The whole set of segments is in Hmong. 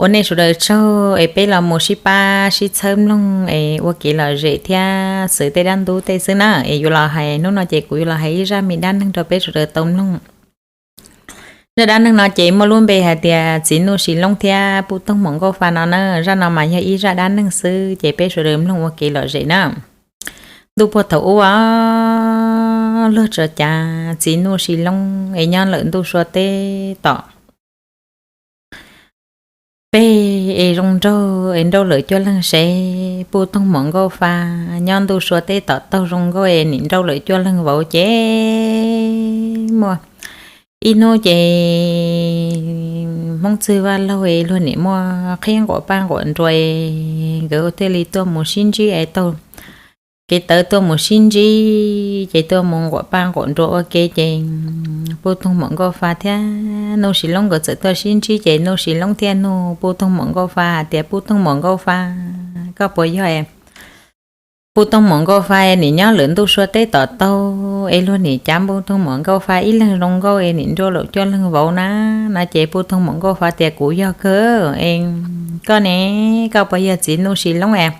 Ua nej sawv daws tsaug es peb los mus sib pab sib txhawb mloog es ua kev lom zem thiab xwv tej dab ntub tej xwb na. Es yuav los hais hnub no ces kuv yuav los hais ib zaj me dab neeg rau peb sawv daws tau mloog. Zaj dab neeg no ces muaj lub npe hais tias Txiv Nuj Sis Loob thiab Puj Toog Muam Nkauj Fa no na. Zaj no mas yog ib zaj dab neeg xwb ces peb sawv daws mloog ua kev lom zem na. Ntuj puag thaum ub, luag tso cav Txiv Nuj Sis Loob es nyob lawm ntuj sua teb tom peg es zoo nraug es nrauj lawm cuaj leeg sev. Puj Toog Muam Nkauj Fa nyob ntuj sua teb tom taug zoo nkauj es nim nrauj lawm cuaj leeg vauv ces muaj ib hnub ces Hmoob txwg vaj laug es luag nim muaj qhib nquam paj nquam nruas es nkawd thiaj li tuaj mus sib ntsib es taug kev tawv tuaj mus sib ntsib ces tuaj mus nquam paj nquam nruas ua ke ces Puj Toog Muam Nkauj Fa thiab Nuj Sis Loob nkawd txawm tuaj sib ntsib ces Nuj Sis Loob thiaj nug Puj Toog Muam Nkauj Fa hais tias, Puj Toog Muam Nkauj Fa, koj puas yog Puj Toog Muam Nkauj Fa nim nyob lawm ntuj sua teb tom taug es luag nim cav Puj Toog Muam Nkauj Fa ib leeg zoo nkauj es nim nrauj lawm cuaj leeg vauv na? No ces Puj Toog Muam Nkauj Fa tias, kuv yog kawg es koj ne, koj puas yog Txiv Nuj Sis Loob es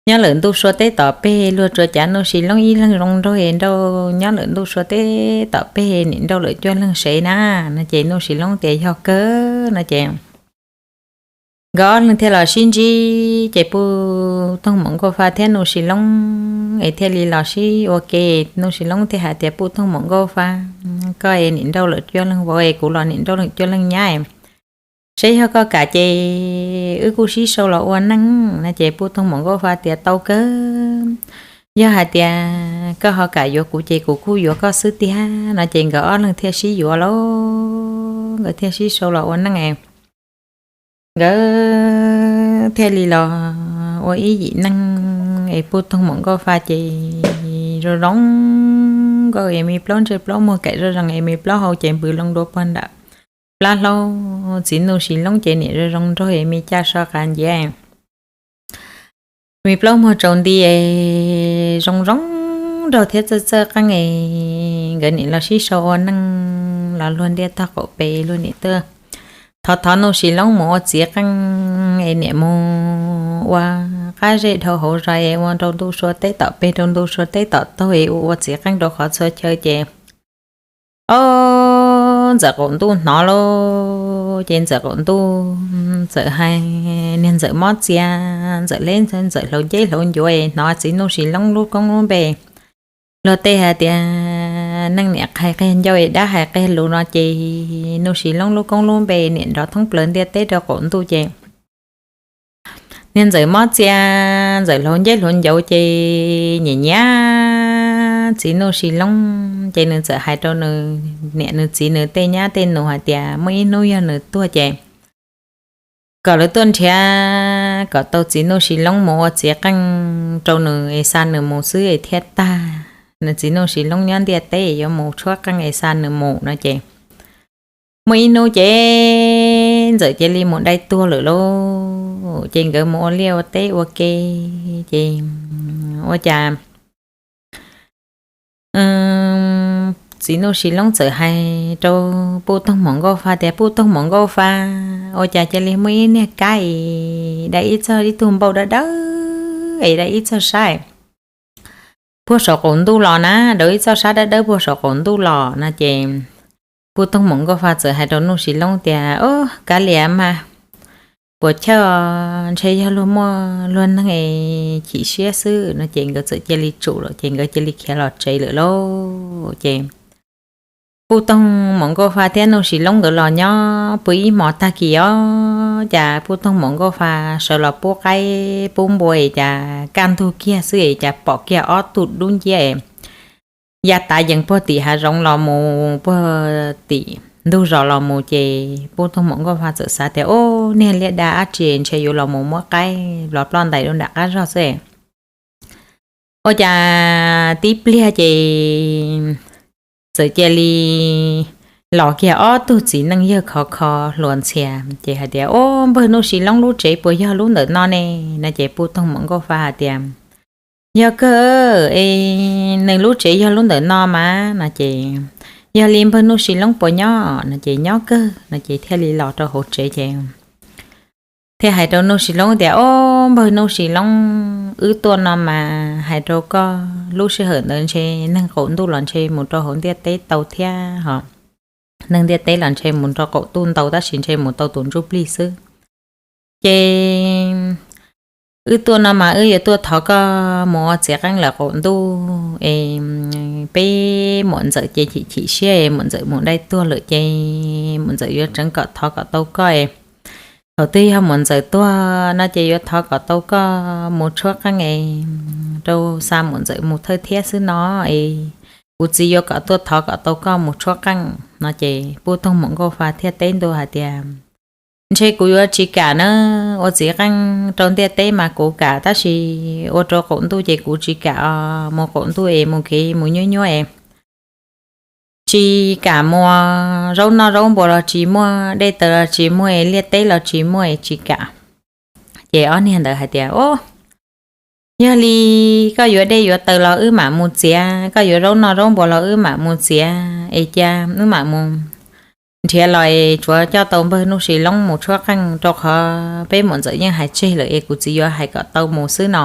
nyob lawm ntuj sua teb tom peg luag tsuas cav Nuj Sis Loob ib leeg zoo nraug es nrauj nyob lawm ntuj sua teb tom peg nim nrauj lawm cuaj leeg sev na? No ces Nuj Sis Loob tias yog kawg no ces nkawd ob leeg thiaj los sib ntsib ces Puj Toog Muam Nkauj Fa thiab Nuj Sis Loob es thiaj li los sib ua ke. Nuj Sis Loob thiaj hais tias, Puj Toog Muam Nkauj Fa, koj es nim nrauj lawm cuaj leeg vauv es kuv los nim nrauj lawm cuaj leeg nyab, seb yog koj kam ces wb kuj sib sau los ua neej. No ces Puj Toog Muam Nkauj Fa tias, tau kawg, yog hais tias koj ho kam yuav kuv ces kuv kuj yuav koj xwb tiag. No ces nkawd ob leeg thiaj sib yuav lauj, nkawd thiaj sib sau los ua neej es nkawd thiaj li los ua ib yim neeg es Puj Toog Muam Nkauj Fa ces zoo zoo nkauj es me plaub ntsej plaub muag kaim zoo zoo es me plaub hau ces npws loo dua puag nram plab hlaub. Txiv Nuj Sis Loob ces nim zoo zoo nraug es me caj so qas nciav, me plaub muag tsaus nti es zoo zoo nraug thiab txawj txawj qeej es nkawd nim los sib sau ua neej los luag ntiaj tog qaum pes luag nim tuaj thov thov Nuj Sis Loob mus ua txiv qeej es nim mus ua qab zej dhau hauv zos es ua rau ntuj sua teb tom peg rau ntuj sua teb tom taug es ua ua txiv qeej rau qhov txhua chaw ces ob Ntxawm Qaum Ntuj hnov lauj, ces Ntxawm Qaum Ntuj txawm hais, niag Ntxawm Mob Txias, Ntxawm Leb, Ntxawm Hlauv Nceb Hlauv Ncuav es hnov Txiv Nuj Sis Loob lub koob lub npe. Luag tej hais tias neeg niam qhia ncauj es dab hais qhia lus no ces Nuj Sis Loob lub koob lub npe nim nrov thoob plaws ntiaj teb rau qaum ntuj ces niag Ntxawm Mob Txias, Ntxawm Hlauv Nceb Hlauv Ncuav ces nyiam nyiam Txiv Nuj Sis Loob ces nws txawm hais rau nws niam nws txiv nws tej nyab tej nus hais tias muaj ib hnub yog nws tuag ces kom lawv tuaj nrhiav kom tau Txiv Nuj Sis Loob mus ua txiv qeej rau nws es xa nws mus xwb es thiaj tag. Nws Txiv Nuj Sis Loob nyob ntiaj teb yuav mus tshuab qeej es xa nws mus no ces muaj ib hnub ces Ntxawm cia li mus dai tuag lawm lauj. Ces nkawd mus ua liaj ua teb ua ke ces ua cas Txiv Nuj Sis Loob txawm hais rau Puj Toog Muam Nkauj Fa tias, Puj Toog Muam Nkauj Fa, ua cas cia li muaj ib niag kab es dai ib txog ib tug npauj dawb dawb es dai ib txog sab puag saum qaum ntuj los na, dai ib txog sab dawb dawb puag saum qaum ntuj los no ces Puj Toog Muam Nkauj Fa txawm hais rau Nuj Sis Loob tias, o, kav liam mas, puas chawj, ntshe yog luag muaj luag neeg es chim siab xwb no ces nkawd txawm cia li tsum lawm ces nkawd cia li khiav los tsev lawm lauj. Ces Puj Toog Muam Nkauj Fa thiab Nuj Sis Loob nkawd los nyob pw ib hmos tag kis os, cas Puj Toog Muam Nkauj Fa sawv los pub qaib pub npua es cas kaj ntug kiag xwb es cas pom kiag ob tug dub nciab es ya tav yees puag tim hav zoov los mus puag tim ntug zos los mus ces Puj Toog Muam Nkauj Fa txawm xav tias, o, niag liaj dab dab tsi ntshe yuav los mus muab qaib los ploj ntais rau nram qab zog xwb. Ua cas tib pliag ces txawm cia li los kiag ob tug txiv neej yawg khov kho hluas ntxhias ces hais tias, o, npawg Nuj Sis Loob lub tsev puas yog lub ntawm no ne? No ces Puj Toog Muam Nkauj Fa hais tias, yog kawg es nws lub tsev yog lub ntawm no mas no ces, yog li npawg Nuj Sis Loob puas nyob no ces, nyob kawg no ces thiaj li los rau hauv tsev ces thiaj hais rau Nuj Sis Loob tias, Ob, npawg Nuj Sis Loob, wb tuaj no mas hais rau koj, lub sij hawm ntawd ntshe neeg qaum ntuj los ntshe mus rau hauv ntiaj teb tau thiab hos, neeg ntiaj teb los ntshe mus rau qaum ntuj ntau tab sis ntshe mus tau tus ntsuj plig xwb. Ces wb tuaj no mas wb yuav tuaj thov koj mus ua txiv qeej lawm qaum ntuj es peb muam ntxawm ces chim chim siab es muam ntxawm mus dai tuag lawm ces muam ntxawm yuav tseev kom thov kom tau koj es thaum twg yog muam ntxawm tuag no ces yuav thov kom tau koj mus tshuab qeej es rau xa muam ntxawm mus thawj thiab xwb no es kuv txiv yuav kom tuaj thov kom tau koj mus tshuab qeej no ces Pub Toog Mom Nkauj Fa thiaj teb ntua hais tias, Ntshe kuv yuav tsis kam na, ua txiv qeej rau ntiaj teb mas kuv kam tab sis ua rau qaum ntuj ces kuv tsis kam os, mus qaum ntuj es mus kev mus nyuab nyuab es tsis kam mus, zaub noj zaub npua los tsis muaj, dej taws los tsis muaj es liaj teb los tsis muaj es tsis kam. Ces ob niag ntawd hais tias, Ob, yog li koj yuav dej yuav taws los wb mam mus txiav, koj yuav zaub noj zaub npua los wb mam mus txiav es cia wb mam mus nrhiav los es tsuav coj tau npawg Nuj Sis Loob mus tshuab qeej rau qhov peb muam ntxawm yeej hais tseg lawm es kuv txiv yuav hais kom tau mus xwb no.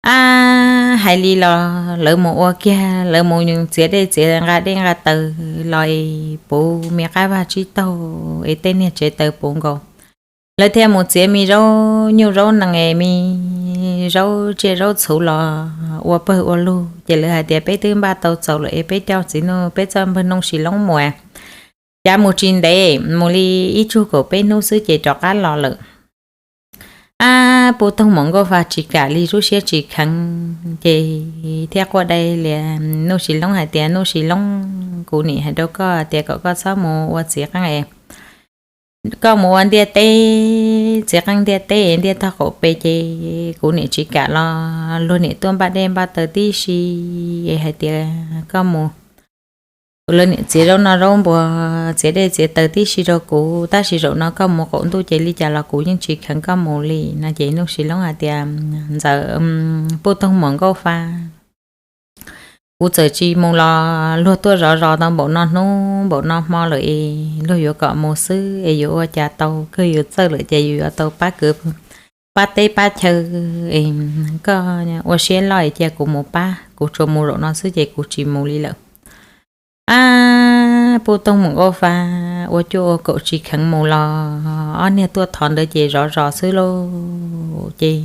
Ab, hais li los lawv mus ua kiag, lawv mus txiav dej txiav nqa dej nqa taws los es puv me qab vaj tsib taug es tej niag tsev taws puv nkaus. Lawv thiaj mus txiav me zaub nyuj zaub nees es me zaub tsiaj zaub txhuv los ua pawg ua lug ces lawv hais tias, Peb twb npaj tau txaus lawm es peb coj txiv Nuj, peb coj npawg Nuj Sis Loob mus, cav mus tsis ntev, mus li ib tsug kaum peb hnub xwb ces rov qab los lawm. Ab, Pub Toog Mom Nkauj Fa tsis kam li, lub siab tsis kheev ces thiaj quaj dai li Nuj Sis Loob hais tias, Nuj Sis Loob, kuv nim hais rau koj tias kom koj txhob mus ua txiv qeej es koj mus ua ntiaj teb, txiv qeej ntiaj teb ntiaj tog qaum pes ces kuv nim tsis kam los luag nim tuaj npaj dej npaj taws tib si es hais tias koj mus, lawv nim txiav zaub noj zaub npua, txiav dej txiav taws tib si rau kuv, tab sis zaum no koj mus qaum ntuj ces li cas los kuv yeej tsis kheev koj mus li no ces Nuj Sis Loob hais tias, Ntxawm, Pub Toog Mom Nkauj Fa, kuv txawm tsis mus los luag tuaj zov zos tau npaum no hnub npaum no hmo lawm es luag yuav kom mus xwb es yuav ua cas tau, kawg yus txawj lawm ces yus yuav tau pab kwv pab teb pab chaw es koj ua siab loj es cia kuv mus pab, kuv tsuas mus zaum no xwb ces kuv tsis mus li lawm. Ab, Pub Toog Mom Nkauj Fa ua cuaj ua kaum tsis kheev mus los ob niag tuaj thov ntawd ces zov zos xwb lauj. Ces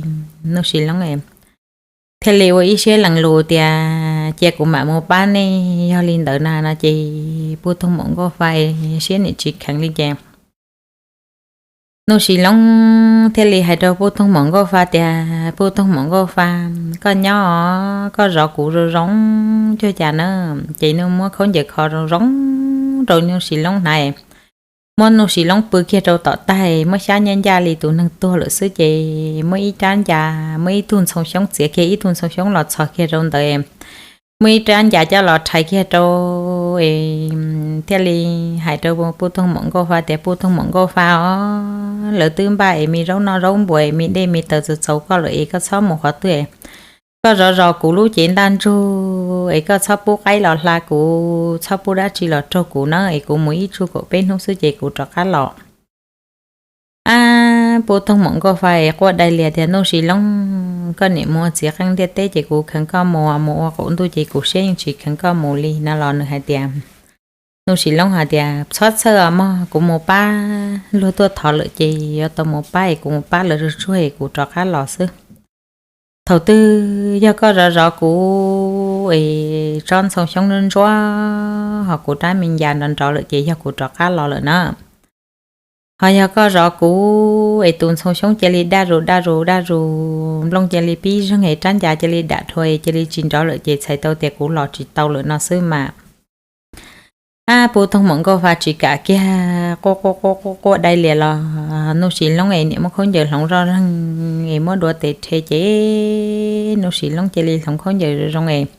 Nuj Sis Loob thiaj li ua ib siab lees lus tias, Cia kuv mam mus pab nej, yog li ntawd na no ces Pub Toog Mom Nkauj Fa siab nim tsis kheev li ces Nuj Sis Loob thiaj li hais rau Pub Toog Mom Nkauj Fa tias, Pub Toog Mom Nkauj Fa, koj nyob os, koj zov kuv zoo zoo cuag cas na. Ces nws muab khaub ncaws kho zoo zoo rau Nuj Sis Loob hnav, muab Nuj Sis Loob pw kiag rau tom tag, muab xyab ncaj ncaj li tus neeg tuag lawm xwb ces muab ib rab ncas, muab ib tug ntxhoo xyoob, txiav kiag ib tug ntxhoo xyoob los txhos kiag rau ntawd, muab ib rab ncas coj los rhais kiag rau, thiaj li hais rau Pub Toog Mom Nkauj Fa tias, Pub Toog Mom Nkauj Fa os, lawv twb npaj es me zaub noj zaub npua, me dej me taws txaus txaus koj lawm es koj txhob mus qhov twg, koj zov zos kuv lub cev ntaj ntsug es koj txhob pub qaib los hla kuv, txhob pub dab tsi los raug kuv na, es kuv mus ib tsug kaum peb hnub xwb ces kuv rov qab los. Ab, Pub Toog Mom Nkauj Fa quaj dai lias tias, Nuj Sis Loob, koj nim mus ua txiv qeej ntiaj teb ces kuv kheev koj mus, mus ua qaum ntuj ces kuv siab yeej tsis kheev koj mus li no los nws hais tias, Nuj Sis Loob hais tias, Txhob txhawj os mog, kuv mus pab, luag tuaj thov lawm ces yuav tau mus pab es kuv mus pab lawv tsuag tsuag es kuv rov qab los xwb. Thaum twg yog koj zov zov kuv es tsob ntxhoo xyoob ntsuab ntsuab ho kuv rab me ncas nrov nrov lawm ces yog kuv rov qab los lawm na. Ho yog koj zov kuv es tus ntxhoo xyoob cia li daj zus daj zus daj zus, nplooj cia li pib zeeg es rab ncas cia li dam dhua es cia li tsis nrov lawm ces txhais tau tias kuv los tsis tau lawm no xwb mas. Ab, Pub Toog Mom Nkauj Fa tsis kam kiag, quaj quaj quaj quaj dai lias los Nuj Sis Loob es niam muab khaub ncaws hloov zoj zeeg es muab duav tes rhe ces Nuj Sis Loob cia li hloov khaub ncaws zoo es,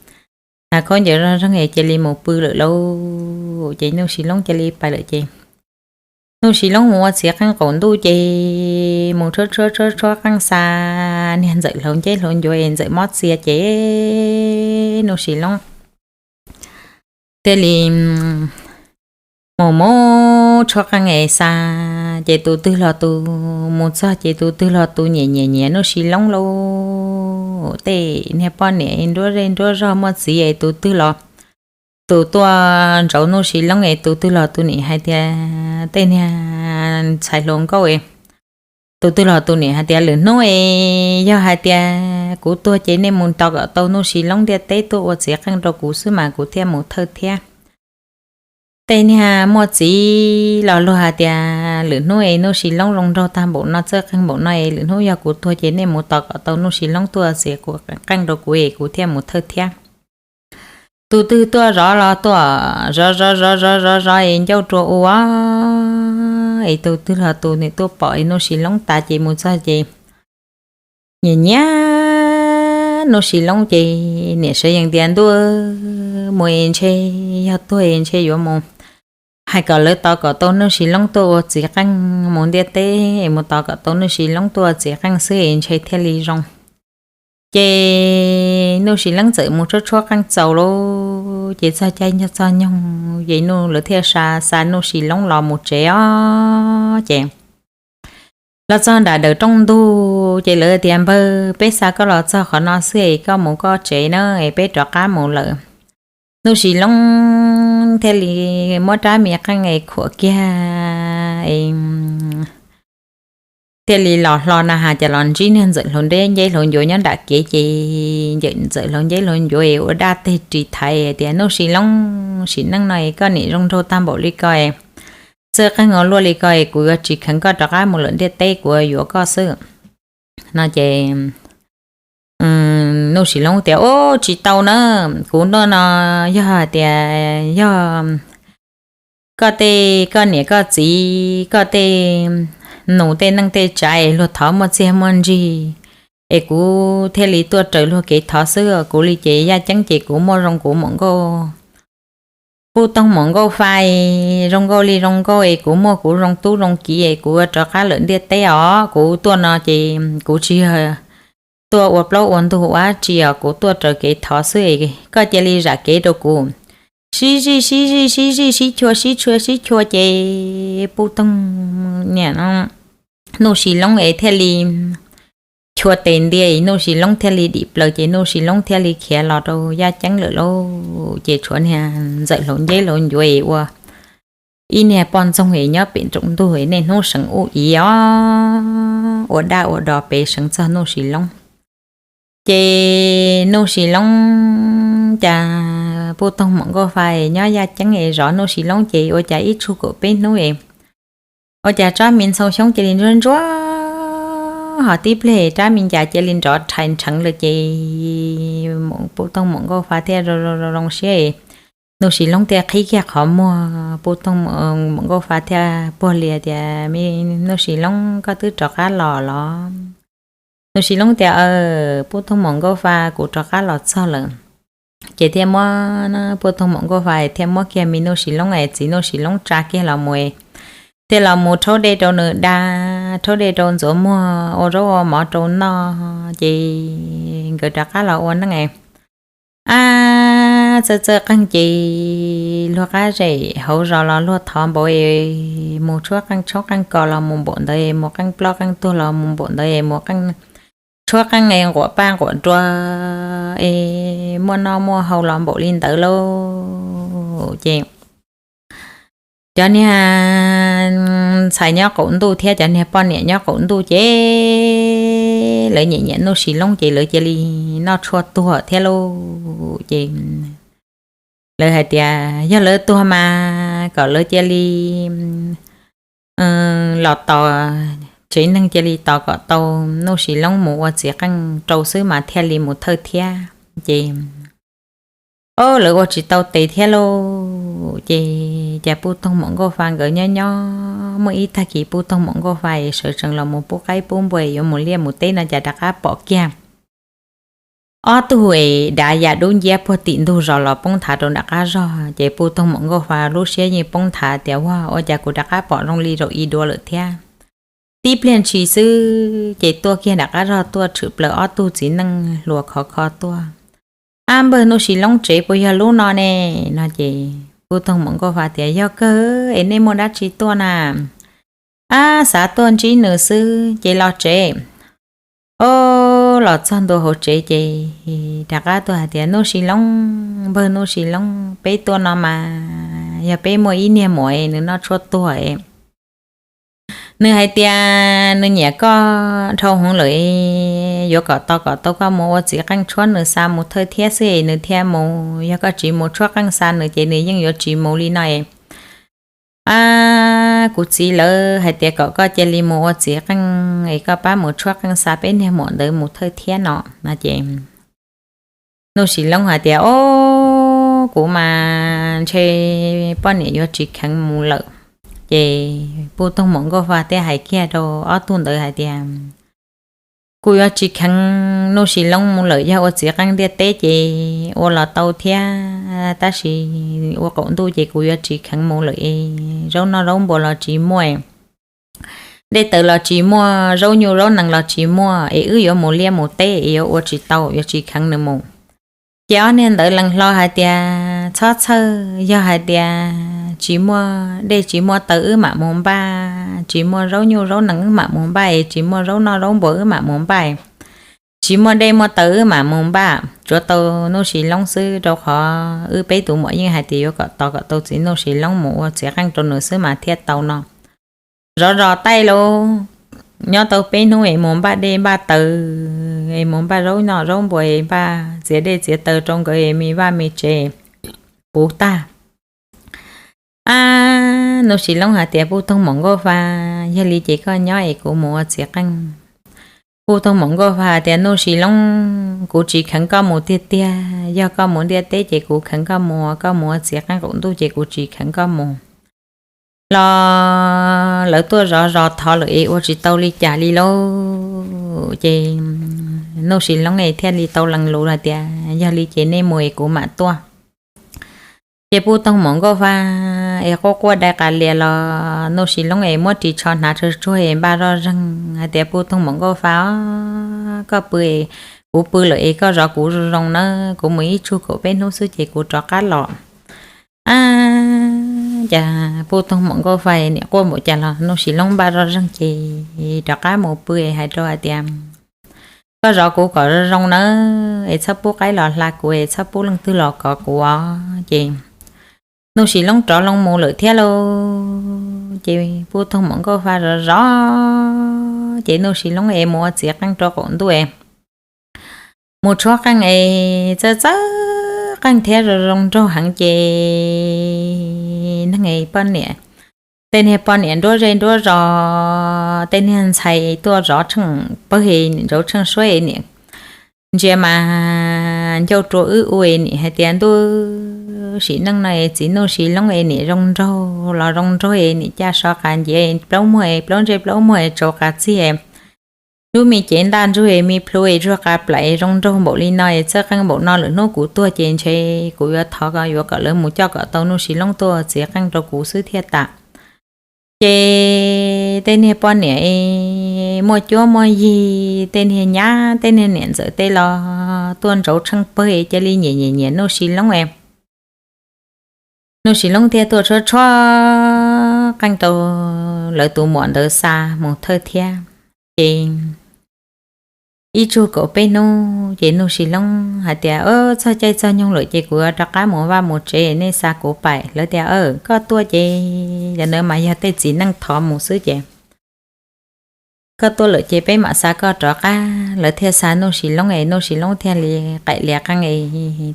hnav khaub ncaws zoj zeeg es cia li mus pw lawm lauj. Ces Nuj Sis Loob cia li pais lawm ces Nuj Sis Loob mus ua txiv qeej qaum ntuj ces mus tshuab tshuab tshuab tshuab qeej xa, niag Ntxawm hloov nceb hloov ncuav es Ntxawm mob txia ces Nuj Sis Loob thiaj li mus mus tshuab qeej es xa ces tus twg los tus mus txog ces tus twg los tus nyiam nyiam nyiam Nuj Sis Loob lauj. Tej niag poj niam nruab zej nruab zog muaj txiv es tus twg los tus tuaj ntsauv Nuj Sis Loob es tus twg los tus nim hais tias, tej niag ntxhais hluas nkauj es tus twg los tus nim hais tias, lwm hnub es yog hais tias kuv tuag ces nej mus tos kom tau Nuj Sis Loob ntiaj teb tuaj ua txiv qeej rau kuv xwb mas kuv thiaj mus thawj thiab. Tej niag muaj txiv los luag hais tias, lwm hnub es Nuj Sis Loob zoo nraug tag npaum no, txawj qeej npaum no es lwm hnub yog kuv tuag ces nej mus tos kom tau Nuj Sis Loob tuaj ua txiv qeej rau kuv es kuv thiaj mus thawj thiab. Tus twg tuaj zov los tuaj zov zov zov zov zov zov es ncauj rua ua es tus twg los tus nim tuaj pom es Nuj Sis Loob tas ces mus txog ces nyiam nyiam Nuj Sis Loob ces nim sawv yees tias, ntuj, mus es ntshe yog tuag es ntshe yuav mus hais kom lawv tos kom tau Nuj Sis Loob tuaj ua txiv qeej, mus ntiaj teb es mus tos kom tau Nuj Sis Loob tuaj ua txiv qeej xwb es ntshe thiaj li zoo. Ces Nuj Sis Loob txawm mus tshuab tshuab qeej txaus lauj, ces txog caij nyoog txog nyoog ces Nuj, lawv thiaj xa xa Nuj Sis Loob los mus tsev os. Ces los txog nram dawm rooj ntug ces lawv tias, npawg, peb xa koj los txog qhov no xwb es koj mus koj tsev na es peb rov qab mus lawm. Nuj Sis Loob thiaj li muab rab me qeej es khuam kiag es thiaj li los hlo na has cas los ntsib niag Ntxawm Hluas Nceb Hluas Ncuav nyob nram kev ces Ntxawm Hluas Nceb Hluas Ncuav es ua dab teg ris thaiv tias, Nuj Sis Loob, sim neej no es koj nim zoo nraug tag npaum li ko es txawj qeej ua luaj li ko es kuv yuav tsis kheev koj rov qab mus lawm ntiaj teb, kuv yuav koj xwb no ces Nuj Sis Loob tias, ub, tsis tau na, kuv ntuj no yog hais tias yog koj tej, koj niam koj txiv, koj tej nus tej neej tej tsav es luag thov muaj txiag muaj ntsig es kuv thiaj li tuaj raws luag kev thov xwb. Kuv li ces yaj ceeb ces kuv muaj zoo kuv muam nkauj Puj Toog muam nkauj fa, zoo nkauj li zoo nkauj es kuv muaj kuv zoo tub zoo kiv es kuv rov qab lawm ntiaj teb os. Kuv tuaj no ces kuv tsis yog tuaj ua plaub ua ntug ua dab tsi os, kuv tuaj raws kev thov xwb es koj cia li zam kev rau kuv. Sib zij sib zij sib zij sib chua sib chua sib chua ces Puj Toog niam no Nuj Sis Loob es thiaj li chua tes ntia, Nuj Sis Loob thiaj li dim plaws ces Nuj Sis Loob thiaj li khiav los rau yaj ceeb lawm lauj. Ces tshuav niag Ntxawm Hluas Nceb Hluas Ncuav es ua ib niag poj ntxoog es nyob pem nroos ntug es niaj hnub seev ub ib os, ua dab ua do pem seev txog Nuj Sis Loob. Ces Nuj Sis Loob, cas Puj Toog muam nkauj fa es nyob yaj ceeb es zov Nuj Sis Loob ces ua cas ib tsug kaum peb hnub es ua cas rab me ntxhoo xyoob cia li ntsuab ntsuab, ho tib pliag rab me ncas cia li nrov rhais nrheev lawm ces Puj Toog muam nkauj fa thiaj zoo zoo siab. Nuj Sis Loob thiaj qhib kiag qhov muag, Puj Toog muam nkauj fa thiaj puag li tias, Nuj Sis Loob, koj twb rov qab los los? Nuj Sis Loob tias, Puj Toog muam nkauj fa, kuv rov qab los txog lawm. Ces thiaj muab, Puj Toog muam nkauj fa thiaj muab kiag me Nuj Sis Loob es txiv Nuj Sis Loob tsa kiag los mus, thiaj los mus rhaub dej rau nws da, rhaub dej rau ntxuav muag, ua zaub ua mov rau noj ces nkawd rov qab los ua neej. Ab, txawj txawj qeej ces luag qab zem hauv zos los luag thov npaum es mus tshuab qeej tshoob qeej kos los mus npaum ntawd, mus qeej ploj qeej tuag los mus npaum ntawd, mus qeej tshuab qeej es nquam paj nquam nrua es muaj noj muaj haus los npaum li ntawd lauj. Ces cov niag ntxhais nyob qaum ntuj thiab cov niag poj niam nyob qaum ntuj ces lawv nyiam nyiam Nuj Sis Loob ces lawv cia li noj tshuaj tuag thiab lauj. Ces lawv hais tias yog lawv tuag mas kom lawv cia li los tos, tsev neeg cia li tos kom tau Nuj Sis Loob mus ua txiv qeej rau xwb mas thiaj li mus thawj thiab. Ces o, lawv ua tsis tau tes thiab lauj. Ces cas Puj Toog muam nkauj fa nkawd nyob nyob muaj ib tag kis Puj Toog muam nkauj fa sawv tsees los mus pub qaib pub npua yuav mus liaj mus teb no cas rov qab pom kiag ob tug es dav ya dub nciab puag tim ntug zos los poob nthav rau nram qab zog. Ces Puj Toog muam nkauj fa lub siab yeej poob nthav tias, ua, ua cas kuv rov qab pom zoo li zaum ib dua lawm thiab. Tib pliag ntshis xwb ces tuaj kiag nram qab zog tuaj tshwm plaws ob tug txiv neej hluas khov kho tuaj. Ab, npawg, Nuj Sis Loob tsev puas yog lub no ne? No ces Puj Toog muam nkauj fa tias, yog kawg es nej muaj dab tsi tuaj na? Ab, xav tuaj ntsib nws xwb ces los tsev. Ob, los txog ntua hauv tsev ces rov qab tuaj hais tias, Nuj Sis Loob, npawg Nuj Sis Loob, peb tuaj no mas yog peb muaj ib niag muam nws noj tshuaj tuag. Nws hais tias nws nyiam koj dhau heev lawm, yuav kom tos kom tau koj mus ua txiv qeej tshuab nws xa mus thawj thiab xwb es nws thiaj mus, yog koj tsis mus tshuab qeej xa nws ces nws yeej yuav tsis mus li no es. Ab, kuv txiv lawv hais tias kom koj cia li mus ua txiv qeej es koj pab mus tshuab qeej xa peb niag muam ntawd mus thawj thiab no no ces Nuj Sis Loob hais tias, Ob, kuv mas ntshe poj niam yuav tsis kheev mus lawm. Ces Puj Toog Maum Nkauj Fa thiaj hais kiag rau ob tug ntawd hais tias, Kuv yuav tsis kheev Nuj Sis Loob mus lawm, yog ua txiv qeej ntiaj teb ces ua los tau thiab, tab sis ua qaum ntuj ces kuv yuav tsis kheev mus lawm es zaub noj zaub npua los tsis muaj, dej tawv los tsis muaj, zaub nyuj zaub nees los tsis muaj es wb yuav mus liaj mus teb es yuav ua tsis tau, yuav tsis kheev nws mus. Ces ob niag ntawd lees hlo hais tias, Txhob txhawj, yog hais tias tsis muaj dej tsis muaj taw wb mam mus npaj, tsis muaj zaub nyuj zaub nees wb mam mus npaj es tsis muaj zaub noj zaub npua wb mam mus npaj, tsis muaj dej muaj taw wb mam mus npaj, tsuav tau Nuj Sis Loob xwb, rau qhov wb peb tus muam yeej hais tias yuav kom tos kom tau txiv Nuj Sis Loob mus ua txiv qeej rau nws xwb mas thiaj tau no. Zov zos taij lauj, nyob tau peb hnub es mus npaj dej npaj taw es mus npaj zaub noj zaub npua es npaj txiav dej txiav taw rau nkawd es me vaj me tsev puv tag. Ab, Nuj Sis Loob hais tias, Puj Toog Maum Nkauj Fa, yog li ces koj nyob es kuv mus ua txiv qeej. Puj Toog Maum Nkauj Fa hais tias, Nuj Sis Loob, kuv tsis kheev koj mus tiag tiag, yog koj mus ntiaj teb ces kuv kheev koj mus, koj mus ua txiv qeej qaum ntuj ces kuv tsis kheev koj mus. Los lawv tuaj zov zos thov lawm es ua tsis tau li cas li lauj. Ces Nuj Sis Loob es thiaj li tau lees lus hais tias, Yog li ces nej mus es kuv mam tuaj. Ces Puj Toog Maum Nkauj Fa es quaj quaj dai qas lias los Nuj Sis Loob es muab ris tsho hnav tsuag tsuag es npaj zoj zeeg hais tias, Puj Toog Maum Nkauj Fa, koj pw es kuv pw lawm es koj zov kuv zoo zoo nawb, kuv mus ib tsug kaum peb hnub xwb ces kuv rov qab los. Ab, cas Puj Toog Maum Nkauj Fa niam quaj npaum cas los Nuj Sis Loob npaj zoj zeeg ces rov qab mus pw es hais rau hais tias, Koj zov kuv kom zoo zoo nawb, es txhob pub qaib los hla kuv es txhob pub leej twg los kov kuv os. Ces Nuj Sis Loob rov loo mus lawm thiab lauj. Ces Puj Toog Maum Nkauj Fa zov zov, ces Nuj Sis Loob es mus ua txiv qeej rau qaum ntuj es mus tshuab qeej es txawj txawj qeej thiab zoo zoo nraug heev ces neeg poj niam, tej niag poj niam nruab zej nruab zos, tej niag ntxhais tuaj zov tsheej pawg es ntsauv tsheej suab es niam ntsia mas ncauj rua wb ua es niam hais tias, Ntuj, sim neej no es txiv Nuj Sis Loob es niam zoo nraug los zoo nraug es niam caj so qas nciav es plaub muag es plaub ntsej plaub muag es tsaus qas txig es lub me cev ntaj ntsug es me plhu es tsuag qas plaim es zoo nraug npaum li no es txawj qeej npaum no lawm, hnub kuv tuag ces ntshe kuv yuav thov yuav kom lawv mus coj kom tau Nuj Sis Loob tuaj txiv qeej rau kuv xwb thiaj tas. Ces tej niag poj niam es muaj cuab muaj yig, tej niag nyab tej niag niam ntxawm tej los tuaj ntsauv tsheej pawg es cia li nyiam nyiam nyiam Nuj Sis Loob es Nuj Sis Loob thiaj tuaj tshuab tshuab qeej rau lawv tus muam ntawd xa mus thawj thiab. Ces ib tsug kaum peb hnub ces Nuj Sis Loob hais tias, Txog caij txog nyoog lawm ces kuv yuav rov qab mus vaj mus tsev, nej xa kuv pais. Lawv tias, Koj tuaj ces cov ntawd mas yog tej txiv neej thov mus xwb ces koj tuaj lawm ces peb mam xa koj rov qab. Lawv thiaj xa Nuj Sis Loob es Nuj Sis Loob thiaj li qaim lias qeej es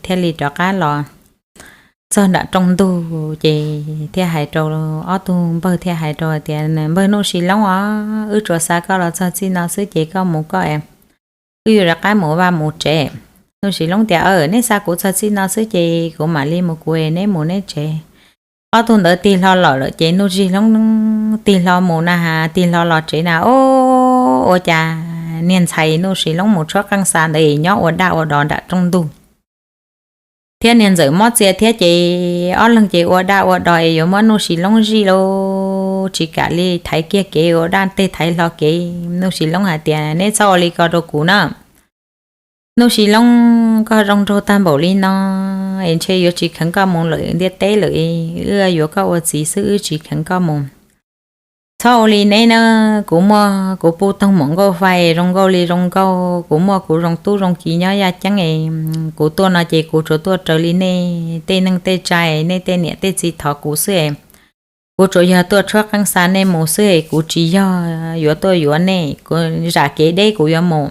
thiaj li rov qab los txog nram rooj ntug ces thiaj hais rau ob tug npawg, thiaj hais rau tias, Npawg Nuj Sis Loob os, wb tsuas xa koj los txog txij no xwb ces koj mus koj es wb yuav rov qab mus vaj mus tsev. Nuj Sis Loob tias, Neb xa kuv txog txij no xwb ces kuv mam li mus kuv es neb mus neb tsev. Ob tug ntawd tig hlo los lawm ces Nuj Sis Loob tig hlo mus na has, tig hlo los tsev na, ua cas niag ntxhais Nuj Sis Loob mus tshuab qeej xa ntawd nyob ua daj ua dos nram rooj ntug thiab niag ntxawm mob txia thiab ces ob leeg ces ua daj ua dos es yuav muab Nuj Sis Loob zij lauj, tsis kam li thaiv kiag kev ua daj tej thaiv hlo kev. Nuj Sis Loob hais tias, Neb txhob ua li ko rau kuv na. Nuj Sis Loob, koj zoo nraug tag npaum li no es ntshe yuav tsis kheev koj mus lawm ntiaj teb lawm, wb yuav koj ua txiv xwb wb tsis kheev koj mus. Txhob ua li neb na, kuv muaj kuv puj toog maum nkauj fa es zoo nkauj li zoo nkauj, kuv muaj kuv zoo tub zoo kiv nyob yaj ceeb es, kuv tuaj no ces kuv tsuas tuaj raws li nej tej neej tej tsa, nej tej niam tej txiv thov kuv xwb es, kuv tsuas yog tuaj tshuab qeej xa nej mus xwb es, kuv tsis yog yuav tuaj yuav nej, kuv zam kev deb kuv yuav mus.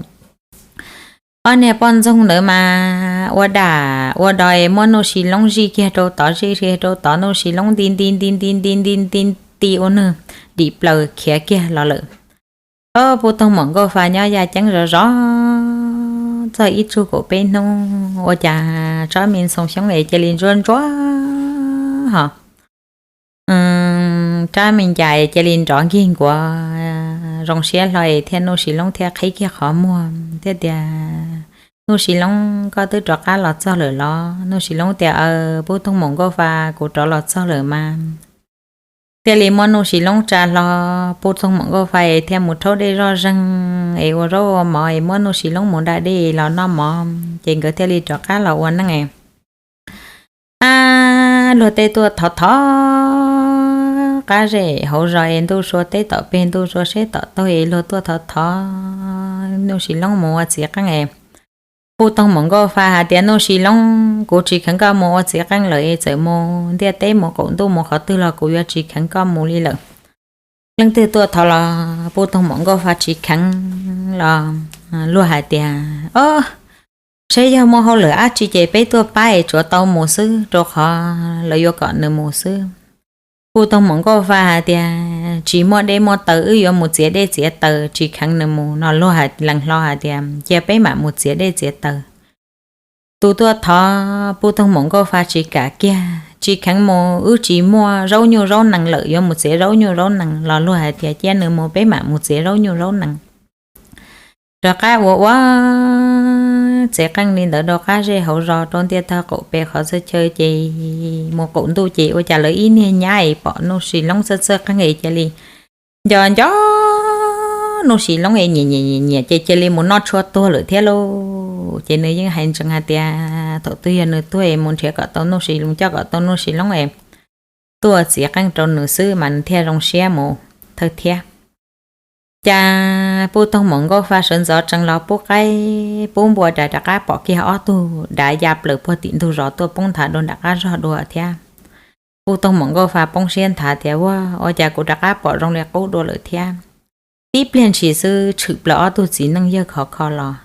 Ob niag poj ntxoog ntawd mas ua dam ua dog es muab Nuj Sis Loob zij kiag rau tod zij kiag rau tod, Nuj Sis Loob nti nti nti nti nti nti nti nti ua nwg dim plaws khiav kiag los lawm. Ob puj toog maum nkauj fa nyob yaj ceeb zov zov txog ib tsug kaum peb hnub ua cas tsob me ntxhoo xyoob es cia li ntsuab ntsuab ho rab me ncas cia li nrov nkig nkuav zoo siab hlo es thiaj Nuj Sis Loob thiaj qhib kiag qhov muag thiaj tias, Nuj Sis Loob, koj twb rov qab los txog lawm los? Nuj Sis Loob tias, Aw, puj toog maum nkauj fa, kuv rov los txog lawm mas. Thiaj li muab Nuj Sis Loob tsa hlo, puj toog maum nkauj fa es thiaj mus rhaub dej zoj zeeg es ua zaub ua mov es muab Nuj Sis Loob mus da dej los noj mov ces nkawd thiaj li rov qab los ua neej. Ab, luag tej tuaj thov thov qab zej hauv zos es ntuj sua teb tom peg ntuj sua seb tom taug es luag tuaj thov thov Nuj Sis Loob mus ua txiv qeej es puj toog maum nkauj fa hais tias, Nuj Sis Loob, kuv tsis kheev koj mus ua txiv qeej lawm es txawm mus ntiaj teb mus qaum ntuj mus qhov twg los kuv yuav tsis kheev koj mus li lawm. Leej twg tuaj thov los puj toog maum nkauj fa tsis kheev los luag hais tias, Ob, saib yog muaj hauj lwm dab tsi ces peb tuaj pab es tsuav tau mus xwb rau qhov lawv yuav kom nws mus xwb. Puj toog maum nkauj fa hais tias, Tsis muaj dej muaj taws, wb yuav mus txiav dej txiav taws, tsis kheev nws mus no luag lees hlo hais tias, Cia peb mam mus txiav dej txiav taws. Tus tuaj thov puj toog maum nkauj fa tsis kam kiag, tsis kheev mus, wb tsis muaj zaub nyuj zaub nees lawm, yuav mus txiav zaub nyuj zaub nees los luag hais tias, Cia nws mus, peb mam mus txiav zaub nyuj zaub nees. Rov qab ua ua txiv qeej li ntawd rau qab zej hauv zos rau ntiaj tog qaum peg qhov txhia chaw ces mus qaum ntuj ces ua cas lawv ib niag nyab es pom Nuj Sis Loob txawj txawj qeej es cia li nco nco Nuj Sis Loob es nyiam nyiam nyiam ces cia li mus noj tshuaj tuag lawm thiab lauj. Ces nws yeej hais ntsees hais tias thaum twg yog nws tuag es mus nrhiav kom tau Nuj Sis Loob, coj kom tau Nuj Sis Loob es tuaj txiv qeej rau nws xwb mas nws thiaj zoo siab mus thawj thiab. Cas puj toog maum nkauj fa sawv ntxov tsees los pub qaib pub npua tas rov qab pom kiag ob tug dav ya plaws puag tim ntug zos tuaj poob nthav dua nram qab zog dua thiab. Puj toog maum nkauj fa poob siab nthav tias, Ua, ua cas kuv rov qab pom zoo li qub dua lawm thiab. Tib pliag ntshis xwb tshwm plaws ob tug txiv neej yawg khov kho los.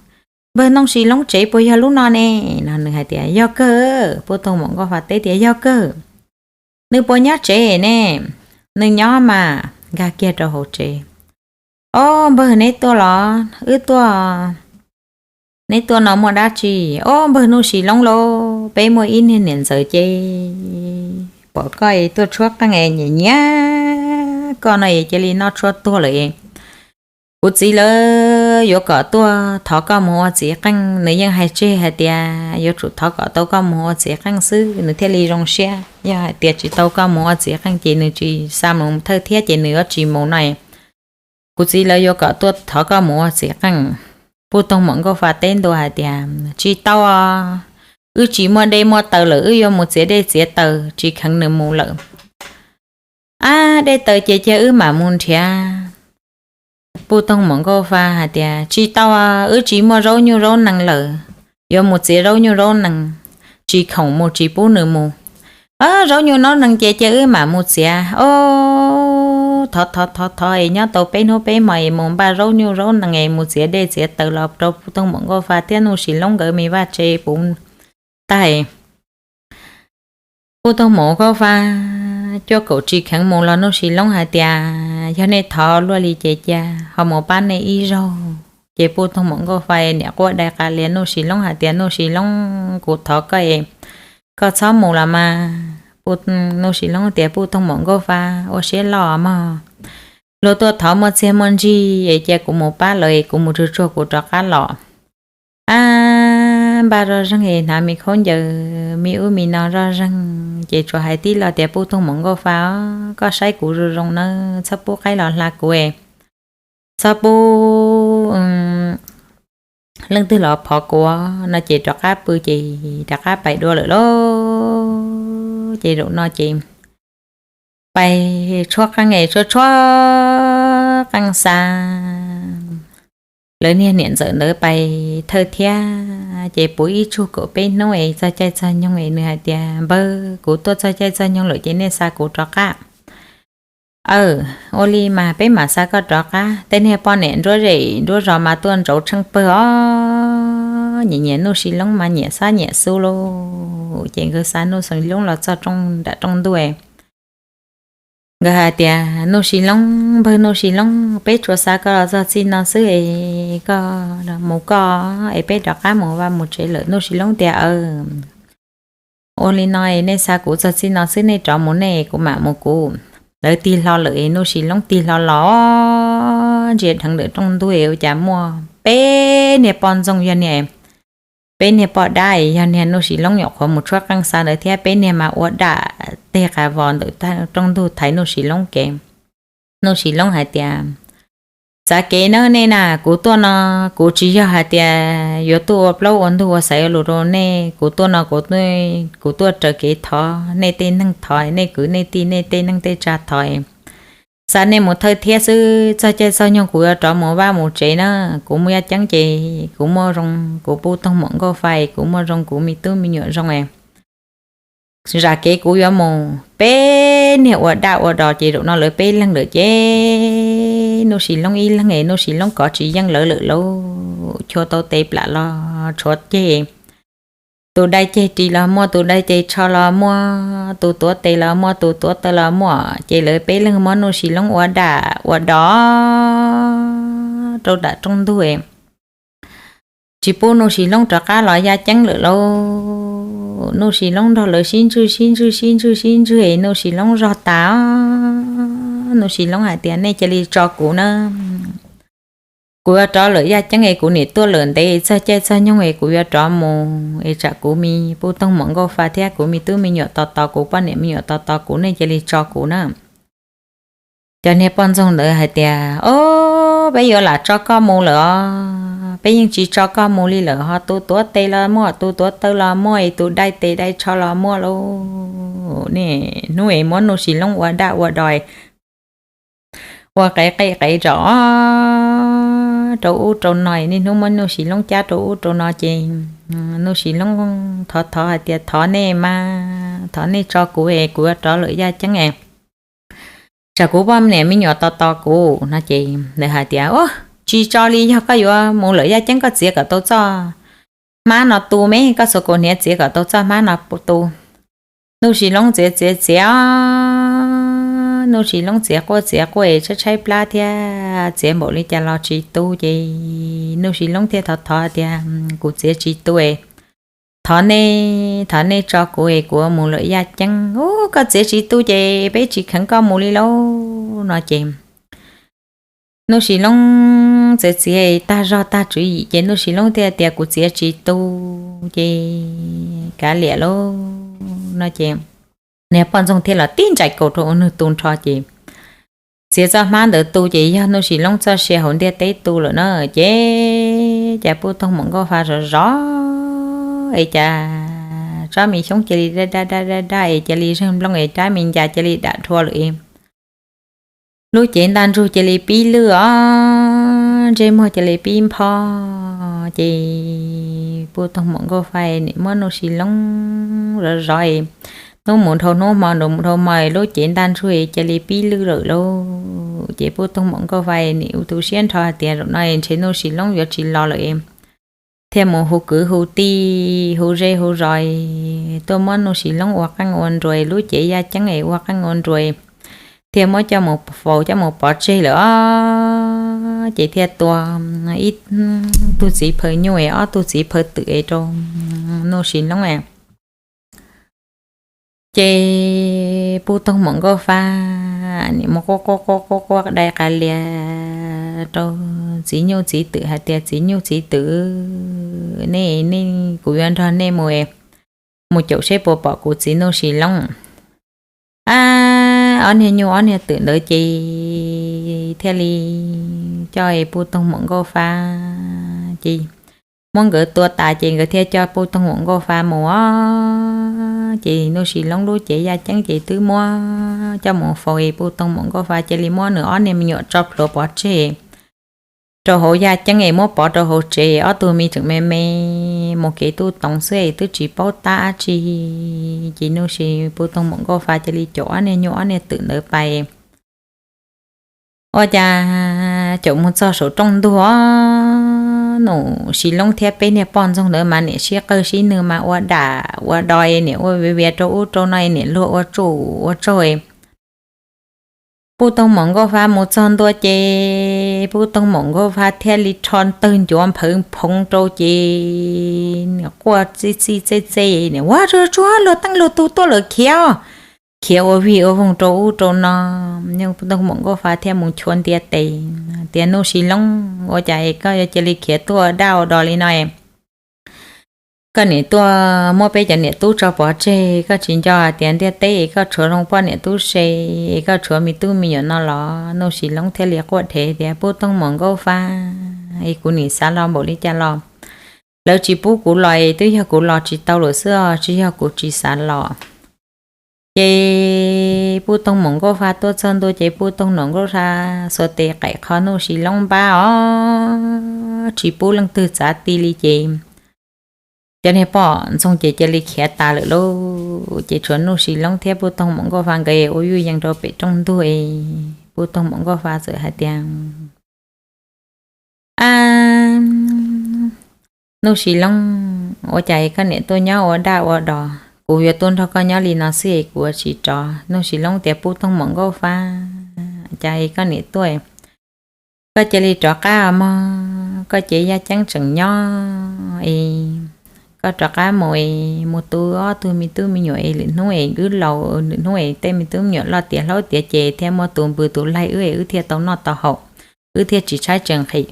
Npawg, Nuj Sis Loob tsev puas yog lub no ne? No nws hais tias, Yog kawg. Puj toog maum nkauj fa teb tias, Yog kawg. Nws puas nyob tsev ne? Nws nyob mas. Nkag kiag rau hauv tsev. Ob npawg, neb tuaj los? Wb tuaj. Neb tuaj no muaj dab tsi? Ob npawg, Nuj Sis Loob lauj, peb muaj ib niag niam ntxawm ces pom koj es tuaj tshuab qeej es nyiam nyiam koj no es cia li noj tshuaj tuag lawm. Kuv txiv lawv yuav kom tuaj thov koj mus ua txiv qeej, nws yeej hais tseg hais tias yuav tsum thov kom tau koj mus ua txiv qeej xwb nws thiaj li zoo siab, yog hais tias tsis tau koj mus ua txiv qeej ces nws tsis xa mus thawj thiab ces nws yuav tsis mus no. Kuv txiv lawv yuav kom tuaj thov koj mus ua txiv qeej. Puj toog maum nkauj fa teb ntua hais tias, Tsis tau, wb tsis muaj dej muaj taws lawm, wb yuav mus txiav dej txiav taws, tsis kheev nws mus lawm. Ab, dej taws ces cia wb mam mus nrhiav. Puj toog maum nkauj fa hais tias, Tsis tau, wb tsis muaj zaub nyuj zaub nees lawm, yuav mus txiav zaub nyuj zaub nees, tsis khoom mus tsis pub nws mus. Zaub nyuj zaub nees ces cia wb mam mus txiav. Ob, thov thov thov thov es nyob tau peb hnub peb hmo es mus npaj zaub nyuj zaub nees es mus txiav dej txiav taws los rau puj toog maum nkauj fa thiab Nuj Sis Loob nkawd me vaj tse puv tag. Puj toog maum nkauj fa cuaj kaum tsis kheev mus los Nuj Sis Loob hais tias, Yog nej thov luaj li ces cia ho mus pab nej ib zaug. Ces puj toog maum nkauj fa niam quaj dai qa lias Nuj Sis Loob hais tias, Nuj Sis Loob, kuv thov koj es koj txhob mus los mas. Nuj Sis Loob tias, Puj toog maum nkauj fa, ua siab loj mog, luag tuaj thov muaj txiag muaj ntsig es cia kuv mus pab lawv es kuv mus tsuag tsuag kuv rov qab los. Ab, npaj zoj zeeg es hnav me khaub ncaws me ub me no zoj zeeg ces tsuas hais tib lo tias, Puj toog maum nkauj fa, koj saib kuv zoo zoo nawb, txhob pub qaib los hla kuv es txhob pub leej twg los phov kuv no ces rov qab pw ces rov qab pais dua lawm lauj. Ces zaum no ces pais tshuab qeej es tshuab tshuab qeej xa. Lawv niag niam ntxawm ntawd pais thawj thiab, ces puv ib tsug kaum peb hnub es txog caij txog nyoog es nws hais tias, Npawg, kuv tuaj txog caij txog nyoog lawm ces nej xa kuv rov qab. Aw, ua li mas peb mam xa koj rov qab. Tej niag poj niam nruab zej nruab zos mas tuaj ntsauv tsheej pawg os, nyiam nyiam Nuj Sis Loob mas nyiam xab nyiam xub lauj. Ces nkawd xa Nuj Sis Loob los txog rooj nram rooj ntuj, nkawd hais tias, Nuj Sis Loob, npawg Nuj Sis Loob, peb tsuas xa koj los txog txij no xwb es koj mus koj es peb rov qab mus vaj mus tsev lawm. Nuj Sis Loob tias, Aw, ua li no es nej xa kuv txog txij no xwb, nej rov mus nej, kuv mam mus kuv. Lawv tig hlo lawm es Nuj Sis Loob tig hlo los ntsia dheev ntawm rooj ntug es ua cas muaj peb niag poj ntxoog yog niag, peb niag poj dab es yog niag Nuj Sis Loob nyuam qhuav mus tshuab qeej xa ntawd thiab, peb niag mas ua dam teg qas vos ntawm rooj ntug thaiv Nuj Sis Loob kev. Nuj Sis Loob hais tias, Txav kev nawb nej na, kuv tuaj no kuv tsis yog hais tias yuav tuaj ua plaub ua ntug ua xaiv ua lus rau nej, kuv tuaj no kuv, kuv tuaj raws kev thov nej tej neeg, thov nej kwv nej tij nej tej neeg tej tsa thov, xa nej mus thawj thiab xwb, txog caij txog nyoog kuv yuav rov mus vaj mus tsev na, kuv muaj yaj ceeb ces kuv muaj zoo kuv puj toog muam nkauj fa, kuv muaj zoo kuv me tub me nyuam zoo es zam kev kuv yuav mus. Peb niag ua daj ua dos ces zaum no lawv peb leeg lawm ces Nuj Sis Loob ib leeg es Nuj Sis Loob kov tsis yeej lawv lawm lauj, chua tau tes plam los tshuav ceg, tus dai ceg ris los muaj, tus dai ceg tsho los muaj, tus tuav tes los muaj, tus tuav taw los muaj, ces lawv peb leeg muab Nuj Sis Loob ua daj ua dos rau nram rooj ntug, tsis pub Nuj Sis Loob rov qab los yaj ceeb lawm lauj. Nuj Sis Loob nrog lawv sib ntswj sib ntswj sib ntswj sib ntswj es Nuj Sis Loob zog tas. Nuj Sis Loob hais tias, Nej cia li tso kuv na, kuv yuav rov lawm yaj ceeb es kuv niam tuaj lawm ntev, txog caij txog nyoog es kuv yuav rov mus es tsam kuv me puj toog muam nkauj fa thiab kuv me tub me nyuam tos tos kuv, poj niam me nyuam tos tos kuv, nej cia li tso kuv na. Cov niag poj ntxoog ntawd hais tias, Ob, peb yuav lam tso koj mus lawm os, peb yeej tsis tso koj mus li lawm, ho tus tuav tes los muaj, tus tuav taw los muaj, tus dai tes dai tsho los muaj lauj. Nej hnub es muab Nuj Sis Loob ua daj ua dos, ua qev qej qev zos rau ub rau no, niaj hnub muab Nuj Sis Loob cab rau ub rau no ces Nuj Sis Loob thov thov hais tias, Thov nej mas, thov nej tso kuv es kuv yuav rov lawm yaj ceeb es tsam kuv poj niam me nyuam tos tos kuv no ces nws hais tias, Ub, tsis tso li, yog koj yuav mus lawm yaj ceeb koj txiav kom tau txoj hmab no tu me, koj xuas kaus hniav txiav kom tau txoj hmab no tu. Nuj Sis Loob txiav txiav txiav, Nuj Sis Loob txiav quaj txiav quaj es tshaib tshaib plab thiab txiav npaum li cas los tsis tu ces Nuj Sis Loob thiaj thov thov tias, Kuv txiav tsis tu es thov nej, thov nej tso kuv es kuv mus lawm yaj ceeb. Ub, koj txiav tsis tu ces peb tsis kheev koj mus li lauj no ces Nuj Sis Loob txiav txiav tag zog tag tswv yim ces Nuj Sis Loob thiaj tias, Kuv txiav tsis tu ces kav liam lauj no ces niag poj ntxoog thiaj los tib ntsais kaus rau ua nws tu nrho ces txiav txoj hmab ntawd tu ces yog Nuj Sis Loob txoj sia hauv ntiaj teb tu lawm na. Ces cas puj toog muam nkauj fa zov zov es cas tsob me xyoob cia li daj daj daj daj daj es cia li zeeg nplooj es rab me ncas cia li dam dhua lawm es lub cev ntaj ntsug cia li pib lwj os, ntsej muag cia li pib npho. Ces puj toog muam nkauj fa nim muab Nuj Sis Loob zov zov es hnub mus dhau hnub hmo, hnub mus dhau hmo es lub cev ntaj ntsug cia li pib lwj lawm lauj. Ces puj toog muam nkauj fa nim ua tu siab nrho hais tias zaum no ntshe Nuj Sis Loob yuav tsis los lawm es thiaj mus hu kwv hu tij hu zej hu zos tuaj muab Nuj Sis Loob ua qeej ua nruas, lub cev yaj ceeb es ua qeej ua nruas, thiaj muab coj mus faus coj mus pov tseg lawm os. Ces thiaj tua ib tug txiv phaw nyuj es ob tug txiv phaw twm es rau Nuj Sis Loob. Ces puj toog muam nkauj fa nim mus quaj quaj quaj quaj dai qas lias rau txiv nyuj txiv twm hais tias, Txiv nyuj txiv twm, nej, nej, kuv yuav nrog nej mus, mus caum seb puas pom kuv txiv Nuj Sis Loob. Ab, ob niag nyuj ob niag twm ntawd ces thiaj li coj es puj toog muam nkauj fa, ces muab nkawd tua tas ces nkawd thiaj coj puj toog muam nkauj fa mus os. Ces Nuj Sis Loob lub cev yaj ceeb ces twb muab coj mus faus es Pub Toog Maum Nkauj Fa cia li muab nws ob niag me nyuam tso plhuav pov tseg rau hauv yaj ceeb es muab pov rau hauv tsev, ob tug me tseem me me mus kev tuj toov xwb es twb tsis paub tab dab tsi. Ces Nuj Sis, Pub Toog Maum Nkauj Fa cia li caum ob niag nyuj ob niag twm ntawd pais. Ua cas caum mus txog saum rooj ntug, Nuj Sis Loob thiab peb niag poj ntxoog ntawd mas niam sib qawg sib nwg mas ua dam ua do, niam ua viav viav rau ub rau no, niam luag ua tsuj ua tsaug. Pub Toog Maum Nkauj Fa mus txog ntua ces Pub Toog Maum Nkauj Fa thiaj li rho tawg ncuav nphawv phoov rau ces niam quaj txij txij txej txej, niam ua tsuag tsuag luag teej luag tug tuaj lawm khiav, khiav ua vig ua voog rau ub rau no. Pub Toog Maum Nkauj Fa thiaj mus chua ntiab tes tias, Nuj Sis Loob, ua cas es koj yuav cia li khiav tuaj dab ua do li no? Koj niam tuaj muab peb cov niam tub tso pov tseg, koj tsis nco hais tias ntiaj teb es koj tshuav zoo poj niam tub se, es koj tshuav me tub me nyuam no los? Nuj Sis Loob thiaj li quaj dhev tias, Pub Toog Maum Nkauj Fa, es kuv nim xav los npaum li cas los lawv tsis pub kuv los es twb yog kuv los tsis tau lawm xwb os, tsis yog kuv tsis xav los. Ces Pub Toog Maum Nkauj Fa tuaj txog ntua ces Pub Toog Maum Nkauj Fa xuas tes qaim qho Nuj Sis Loob npab os, tsis pub leej twg txav ti li ces cov niag poj ntxoog ces cia li khiav tas lawm lauj. Ces tshuav Nuj Sis Loob thiab Pub Toog Maum Nkauj Fa nkawd ua yuj yees rau pem rooj ntug es Pub Toog Maum Nkauj Fa txawm hais tias, A, Nuj Sis Loob, ua cas es koj niam tuaj nyob ua dab ua do, kuv yuav tuaj nrog koj nyob li no xwb es kuv yuav tsis rov. Nuj Sis Loob tias, Pub Toog Maum Nkauj Fa, cas es koj niam tuaj, koj cia li rov qab mog, koj cev yaj ceeb tseem nyob es koj rov qab mus es mus tu ob tug me tub me nyuam es lwm hnub es wb laus, lwm hnub es tej me tub me nyuam loj tiav hlob tiav ces thiaj muaj tus npws tus laig wb es wb thiaj tau noj tau haus, wb thiaj tsis tshaib tsis nqhis.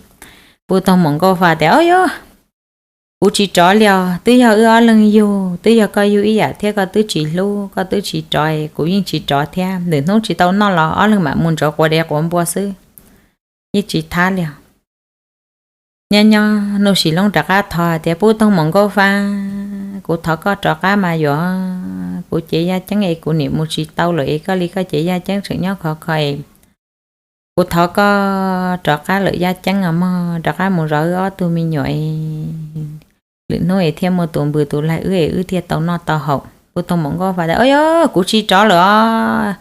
Pub Toog Maum Nkauj Fa tias, Au yog, kuv tsis rov li os, twb yog wb ob leeg yug, twb yog koj yug ib yam thiab koj twb tsis hlub, koj twb tsis rov, kuv yeej tsis rov thiab. Lwm hnub tsis tau noj los ob leeg mam mus ntsauv quav dev quav npua xwb, yeej tsis thab li os. Nyob nyob Nuj Sis Loob rov qab thov hais tias, Pub Toog Maum Nkauj Fa, kuv thov koj rov qab mas yuav, kuv cev yaj ceeb es kuv nim mus tsis tau lawm es koj li koj cev yaj ceeb tseem nyob khov kho es kuv thov koj rov qab lawm yaj ceeb os mog, rov qab mus zov wb ob tug me nyuam es lwm hnub es thiaj muaj tus npws tus laig wb es wb thiaj tau noj tau haus. Pub Toog Maum Nkauj Fa tias, Au yog, kuv tsis rov lawm os.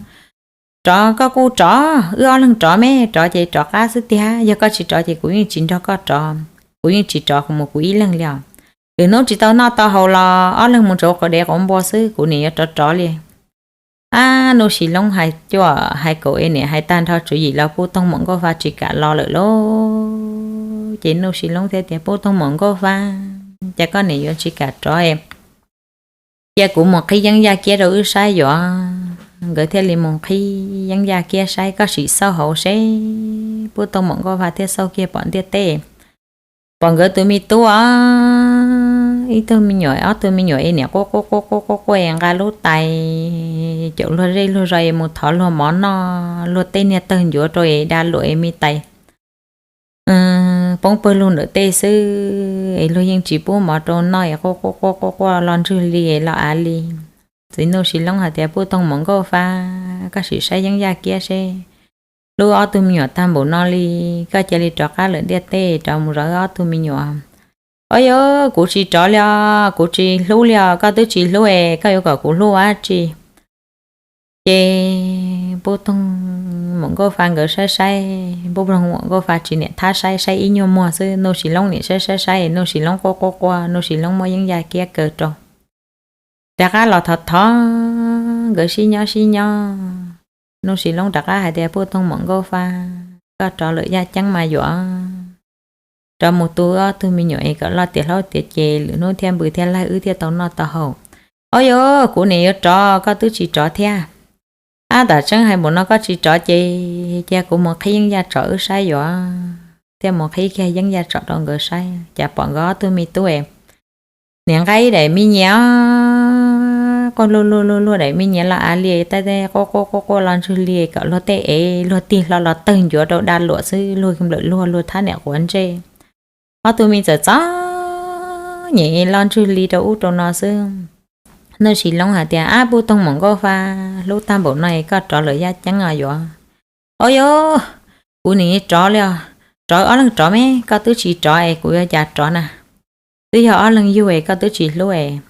Rov koj kuj rov, wb ob leeg rov me, rov ces rov qab xwb tiag, yog koj tsis rov ces kuv yeej tsis nrog koj rov, kuv yeej tsis rov mus kuv ib leeg li os. Lwm hnub tsis tau noj tau haus los ob leeg mus ntsauv quav dev quav npua xwb, kuv nim yuav rov rov li. Ab, Nuj Sis Loob hais cuaj hais kaum es niam hais tag nrho tswv yim los Pub Toog Maum Nkauj Fa tsis kam los lawm lauj. Ces Nuj Sis Loob thiaj tias, Pub Toog Maum Nkauj Fa, cas koj niam yuav tsis kam rov, cia kuv mus qhib yeeb yaj kiab rau wb saib yuav. Nkawd thiaj li mus qhib yeeb yaj kiab saib, koj sim xauj hauv seb. Pub Toog Maum Nkauj Fa thiaj xauj kiag pom ntiaj teb, pom nkawd tus me tub os, ib tug me nyuam ob tug me nyuam es niam quaj quaj quaj quaj quaj quaj es nqa lub tais caum luag zej luag zos es mus thov luag mov noj, luag tej niag tawg ncuav rau es da luam es me tais poob pawg lug ntawm tej xwb es luag yeej tsis pub mov rau noj es quaj quaj quaj quaj quaj los ntswg li es los av li. Txiv Nuj Sis Loob hais tias, Pub Toog Maum Nkauj Fa, koj sim saib yeeb yaj kiab seb, hlub ob tug me nyuam tag npaum no li, koj cia li rov qab lawm ntiaj teb rov mus zov wb ob tug me nyuam. Au yog, kuv tsis rov li os, kuv tsis hlub li os, koj twb tsis hlub es koj yuav kom kuv hlub ua dab tsi? Ces Pub Toog Maum Nkauj Fa nkawd saib saib, Pub Toog Maum Nkauj Fa tsis niam thab saib, saib ib nyuag muag xwb, Nuj Sis Loob niam saib saib saib, Nuj Sis Loob quaj quaj quaj, Nuj Sis Loob muab yeeb yaj kiab kaw rau. Rov qab los thov thov, nkawd sib nyob sib nyob, Nuj Sis Loob rov qab hais tias, Pub Toog Maum Nkauj Fa, koj rov lawm yaj ceeb mas yuav, rov mus tu wb ob tug me nyuam es kom loj tiav hlob tiav ces lwm hnub thiaj npws thiaj laig wb thiaj tau noj tau haus. Au yog, kuv niam yuav rov, koj twb tsis rov thiab. Ab, tam tseeb hais npaum no koj tsis rov ces cia kuv mus qhib yeeb yaj tsom wb saib yuav. Thiaj mus qhib kiag yeeb yaj tsom rau nkawd saib, cas pom nkawd ob tug me tub es niam nqa ib daim me nyias, quaj luag luag luag luag daim me nyias los av li, tab quaj quaj quaj quaj los ntswg li kom luag tej ev luag tig hlo los tawg ncuav rau da luam xwb, luag nplawm luag luag thab niam quav ntsej. Ob tug me txawm txom nyem los ntswg li rau ub rau no xwb. Nuj Sis Loob hais tias, Ab, Pub Toog Muam Nkauj Fa, hlub tag npaum no es koj rov lawm Yaj Ceeb os yuav? Au yuav, kuv nim rov li os. Rov ob leeg rov me, koj twb tsis rov es kuv yuav cas rov na? Twb yog ob leeg yug es koj twb tsis hlub es.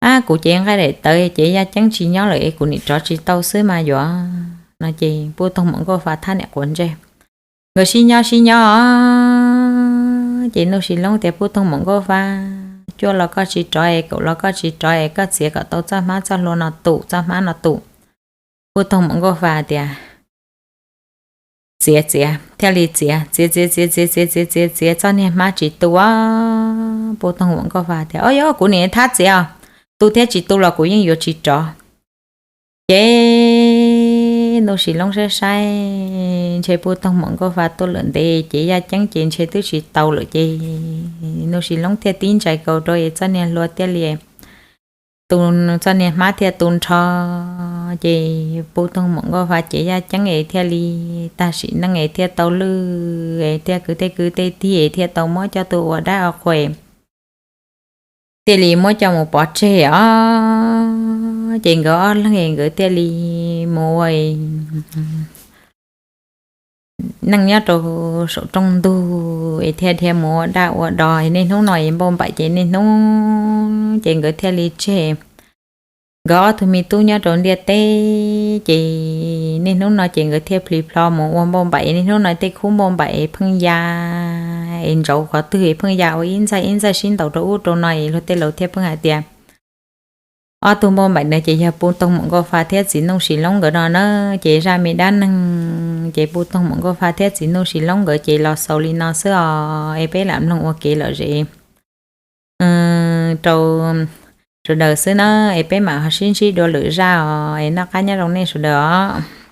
Ab, kuv cev nqaij daim tawv ces Yaj Ceeb tsis nyob lawm es kuv nim rov tsis tau xwb mas yuav. No ces Pub Toog Muam Nkauj Fa thab niam quav ntsej. Nkawd sib nyob sib nyob os, ces Nuj Sis Loob tias, Pub Toog Muam Nkauj Fa, cuaj los koj tsis rov es kaum los koj tsis rov es koj txiav kom tau txoj hmab txoj hlua no tum, txoj hmab no tum. Pub Toog Muam Nkauj Fa tias, Txiav, txiav. Thiaj li txiav, txiav txiav txiav txiav txiav txiav txiav txiav txoj niag hmab tsis tu. Pub Toog Muam Nkauj Fa tias, Au yuav, kuv nim thab txiav os, tu thiab tsis tu los kuv yeej yuav tsis rov. Ces Nuj Sis Loob saib saib ntshe Pub Toog Muam Nkauj Fa tuaj lawm ntev ces Yaj Ceeb ces ntshe twb tsis tau lawm ces Nuj Sis Loob thiaj tib ntsais kaus rau es txoj niag hlua thiaj li tu, txoj niag hmab thiaj tu nrho. Ces Pub Toog Muam Nkauj Fa ces Yaj Ceeb es thiaj li tag sim neej es thiaj tau lwj es thiaj kwv tej kwv tej tig es thiaj tau muab coj tuaj ua dab ua qhuas, thiaj li muab coj mus pov tseg os. Ces nkawd ob leeg es nkawd thiaj li mus ua neej nyob rau saum rooj ntug es thiaj dhia mus ua dab ua do. Niaj hnub no es npauj npaim ces niaj hnub ces nkawd thiaj li tseg. Nkawd ob tug me tub nyob rau ntiaj teb ces niaj hnub no ces nkawd thiaj plhis plho mus ua npauj npaim. Niaj hnub no tej khub npauj npaim es pheej ya es ntsaum qhov twg es pheej ya ua ib ntxaij ib ntxaij sib ntaus rau ub rau no es luag tej laus thiaj pheej hais tias ob tug npauj npaim no ces yog Pub Toog Muam Nkauj Fa thiab txiv Nuj Sis Loob nkawd no na. Ces zaj me dab neeg ces Pub Toog Muam Nkauj Fa thiab txiv Nuj Sis Loob nkawd ces los xaus li no xwb os. Es peb lam mloog ua kev lom zem rau sawv daws xwb na, es peb mam ho sib ntsib dua lwm zaj os. Es noj qab nyob zoo nej sawv daws os.